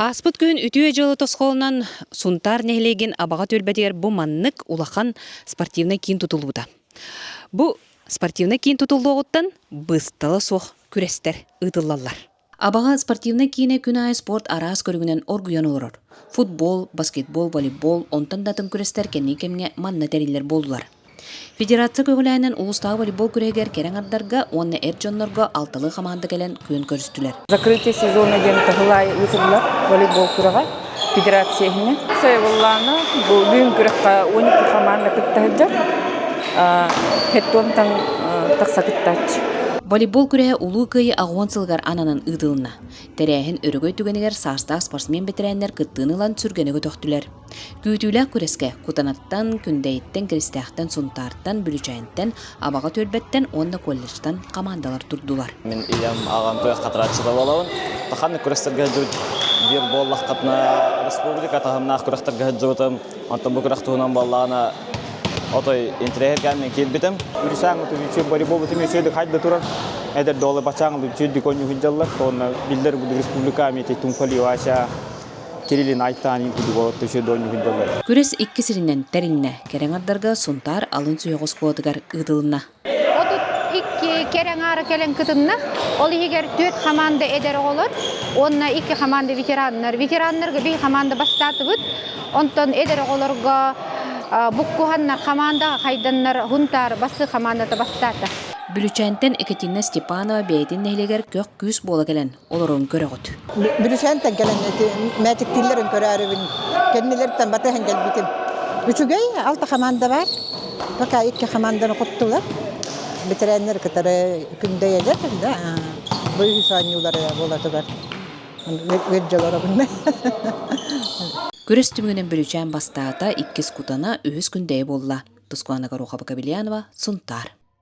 Ааспыт күһүн үтүө дьыала тосхолунан Сунтаар нэһилиэгин Абаҕа түөлбэтигэр бу маннык улахан спортивнай киин тутуллубута. Бу спортивнай киин тутуллуоҕуттан быыстала суох күрэстэр ыытыллаллар. Абаҕа спортивнай киинэ күн аайы спорт араас көрүҥүнэн оргуйан олорор. Футбол, баскетбол, волейбол, онтон да атын күрэстэр кэнники кэмҥэ манна тэриллэр буоллулар. Федерация көҕүлээнэн улуустааҕы волейбол күрэһигэр кэрэ аҥардарга уонна эр дьоннорго алталыы хамаанда кэлэн күөн көрүстүлэр. Закрытие сезона диэн кыһыл ыытыллар волейбол күрэҕэ федерация иһинэн. Сайыллаана бу бүгүн күрэххэ 12 хамаанда кытта сылдьар. Хеттуонтан тахса кыттааччы. Волейбол күрэһэ Улуу Кыайыы аҕыс уон сылыгар ананан ыытылынна. Тэрээһин өрөгөй түгэнигэр саастаах спортсмен-бэтэрээннэр кыттыыны ылан сүргэни көтөхтүлэр. Күүтүүлээх күрэскэ Кутанаттан, Күндэйиттэн, Киристээхтэн, Сунтаартан, Бүлүчээнтэн, Абаҕа түөлбэттэн уонна колледжтан хамаандалар турдулар. Мин ийэм аҕам күрэх хатарааччыта буолабын. Ханнык күрэстэргэ сылдьыбыт диир буоллаххытына, республика таһымнаах күрэхтэргэ сылдьыбытым. Онтон бу күрэх туһунан буоллаҕына, отой интэриэһиргээн мин киирбитим. Үрүсээҥ үчүгэй волейбол бутум үчүгэйдик хайда турар. Эдэр долы бачааҥ үчүгэйдик оонньуу сылдьаллар. Уонна биллэр республика эмиэ Тумфалиев Ася Кириллин Айтаанин курдук олорто үчүгэй оонньуу сылдьаллар. Күрэс икки сиринэн тэрилиннэ. Кэрэ аҥардарга Сунтаар алын сүһүөх оскуолатыгар ыытылынна. 32 кэрэ аҥаара кэлэн кытынна. Ол иһигэр түөрт хамаанда эдэр оҕолор уонна икки хамаанда ветераннар. Ветераннарга биир хамаанда бастаатыбыт. Онтон эдэр оҕолорго буккуһаннар хамаандаҕа хайданнар Хунтаар бастыы хамаандата бастаата. Бүлүчээнтэн Екатерина Степанова бэйэтин нэһилиэгэр көх күүс буола кэлэн олорон көрөҕүт. Бүрүсээнтэн кэлэн мээчиктииллэрин көрөөрүбүн кэннилэриттэн батыһан кэлбитим. Үчүгэй, алта хамаанда бар. Пока икки хамаанданы хоттулар. Бэтэрээннэр кытары күндэйэлэр да бу үһүс оонньуулары буолатыгар үөрдьолоробун. Күрэс түмүгүнэн Бүлүчээн бастаата, иккис Кутана, үһүс Күндэйэ буолла. Тускуана Горохова-Кобельянова, Сунтаар.